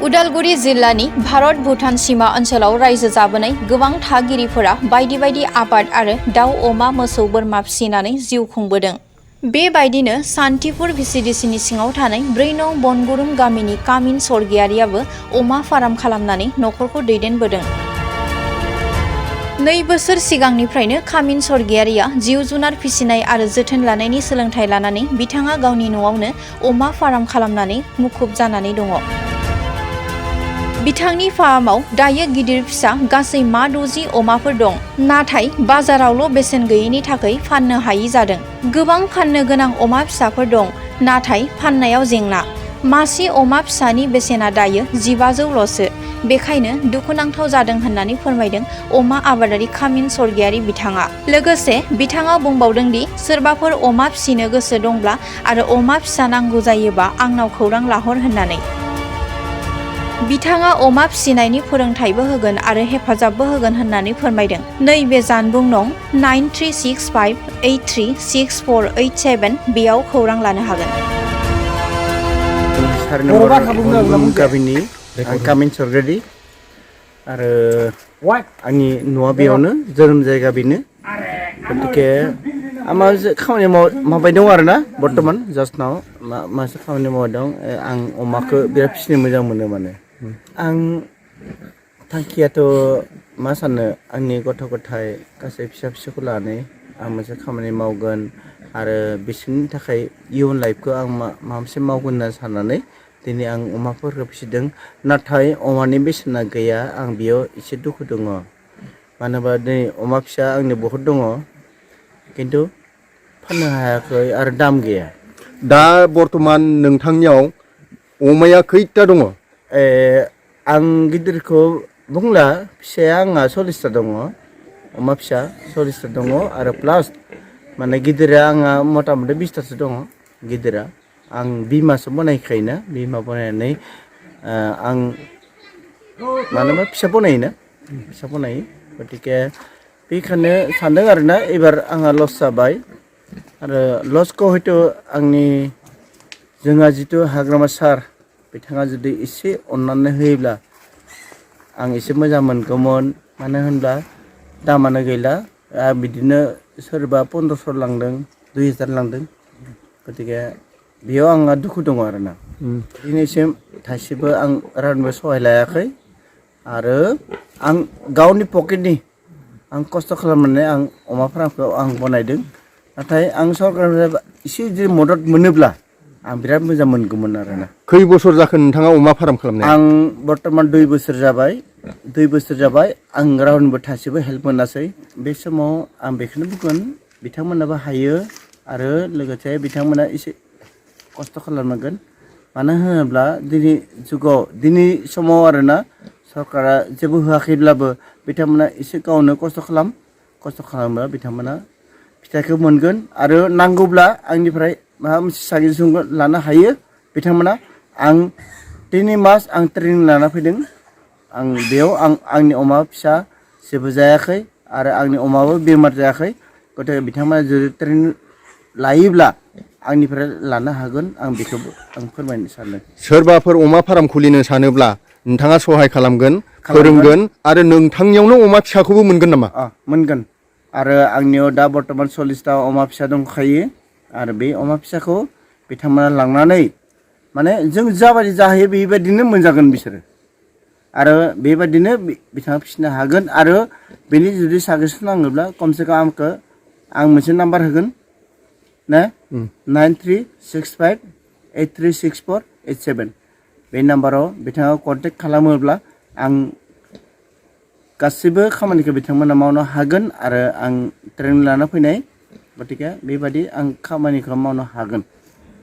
उदालगुरि जिल्लानि भारत भुटान सीमा ओनसोलाव रायजो जाबोनाय गोबां थागिरिफोरा बायदि बायदि आबाद आरो दाउ अमा मोसौ बोरमा फिसिनानै जिउ खुंबोदों। बेबायदिनो सान्तिपुर भिसिडिसिनि सिङाव थानाय 4 नं बनगुरुं गामिनि कामिन स्वर्गियारियाबो अमा फार्म खालामनानै नखरखौ दैदेनबोदों। 2 बोसोर सिगांनिफ्रायनो कामिन स्वर्गियारिया जिउ जुनार फिसिनाय आरो जोथोन लानायनि सोलोंथाइ लानानै बिथाङा गावनि न'आवनो अमा फार्म खालामनानै मुखुब जानानै दङ। बिथांनि फार्माव दायो गिदिर फिसा गासै 60 अमाफोर दं, नाथाय बाजारावल' बेसेन गैयैनि थाखाय फाननो हायि जादों। गोबां फाननो गोनां अमा फिसाफोर दं, नाथाय फाननायाव जेंना। मासे अमा फिसानि बेसेना दायो 1500ल'सो। बेखायनो दुखुनांथाव जादों होननानै फोरमायदों अमा आबादारि कामिन स्वर्गियारि बिथाङा। लोगोसे बिथाङा बुंबावदों दि सोरबाफोर अमा फिसिनो गोसो दंब्ला आरो अमा फिसा नांगौ जायोबा आंनाव खौरां लाहर होननानै। बिथाङा अमा फिसिनायनि फोरोंथायबो होगोन आरो हेफाजाबबो होगोन होननानै फोरमायदों। नैबे जानबुं नं 9365836487 बेयाव खौरां लानो हागोन। गामिनि कामिन स्वर्गियारि आरो आंनि न'आ बेयावनो जोनोम जायगा बेनो। गतिके आंहा खामानि मावबाय दं आरो ना बर्तमान जास्ट नाव मासे खामानि मावबाय दं। आं अमाखौ बिराद फिसिनो मोजां मोनो माने। आं थांखियाथ' मा सानो आंनि गथ' गथाय गासै फिसा फिसौखौ लानानै आं मोनसे खामानि मावगोन आरो बिसोरनि थाखाय इयुन लाइफखौ आं माबा मोनसे मावगोन होनना साननानै दिनै आं अमाफोरखौ फिसिदों। नाथाय अमानि बेसेना गैया, आं बेयाव एसे दुखु दङ। मानो होनबा दिनै अमा फिसा आंनि बहुद दङ, खिन्थु फाननो हायाखै आरो दाम गैया। दा बर्तमान नोंथांनियाव अमाया खैथा दङ? आं गिदिरखौ बुंला, फिसाया आंहा 40ता दङ। अमा फिसा 40ता दङ आरो प्लास माने गिदिरा आंहा मथा मथि 20तासो दङ। गिदिरा आं बिमासो बनायखायोना, बिमा बनायनानै आं मानोबा फिसा बनायोना, फिसा बनायो। गतिके बेखायनो सानदों आरोना एबार आंहा लस जाबाय आरो लसखौ हयथ' आंनि जोंहा जिथु हाग्रामा सार बिथाङा जुदि एसे अननानै होयोब्ला आं एसे मोजां मोनगौमोन। मानो होनब्ला दामानो गैला, बिदिनो सोरबा 1500 लांदों, 2000 लांदों। गतिके बेयाव आंहा दुखु दङ आरोना। दिनैसिम थाइसेबो आं रावनिबो सहाय लायाखै आरो आं गावनि पकेटनि आं खस्थ' खालामनानै आं अमा फार्मखौ आं बनायदों। नाथाय आं सरकारनिफ्राय एसे जुदि मदद मोनोब्ला आं बिराद मोजां मोनगौमोन आरोना। खै बोसोर जाखो नोंथाङा अमा फार्म खालामनाया? आं बर्तमान 2 बोसोर जाबाय। 2 बोसोर जाबाय आं रावनिबो थाइसेबो हेल्प मोनासै। बे समाव आं बेखौनो बुंगोन बिथांमोनाबो हायो आरो लोगोसे बिथांमोना एसे खस्थ' खालामनांगोन। मानो होनोब्ला दिनै जुगाव दिनै समाव आरोना सरकारा जेबो होआखैब्लाबो बिथांमोना एसे गावनो खस्थ' खालामोब्ला बिथांमोना फिथाइखौ मोनगोन आरो नांगौब्ला आंनिफ्राय माबा मोनसे साजेसन लानो हायो बिथांमोना। आं 3 मास आं ट्रेनिं लाना फैदों। आं बेयाव आंनि अमा फिसा जेबो जायाखै आरो आंनि अमाबो बेमार जायाखै। गतिके बिथांमोना जुदि ट्रेनिं लायोब्ला आंनिफ्राय लानो हागोन, आं बेखौबो आं फोरमायनो सानदों। सोरबाफोर अमा फार्म खुलिनो सानोब्ला नोंथाङा सहाय खालामगोन, फोरोंगोन आरो नोंथांनियावनो अमा फिसाखौबो मोनगोन नामा? मोनगोन। आरो आंनियाव दा बर्तमान 40ता अमा फिसा दंखायो आरो बे अमा फिसाखौ बिथांमोना लांनानै माने जों जाबायदि जाहैयो बेबायदिनो मोनजागोन बिसोरो आरो बेबायदिनो बिथाङा फिसिनो हागोन। आरो बेनि जुदि साजेसन नाङोब्ला खमसे खम आं मोनसे नाम्बार होगोन ना, 9365836487 बे नाम्बाराव बिथाङा कन्टेक्ट खालामोब्ला आं गासैबो खामानिखौ बिथांमोना मावनो हागोन आरो आं ट्रेनिं लाना फैनाय। गतिके बेबायदि आं खामानिखौ मावनो हागोन।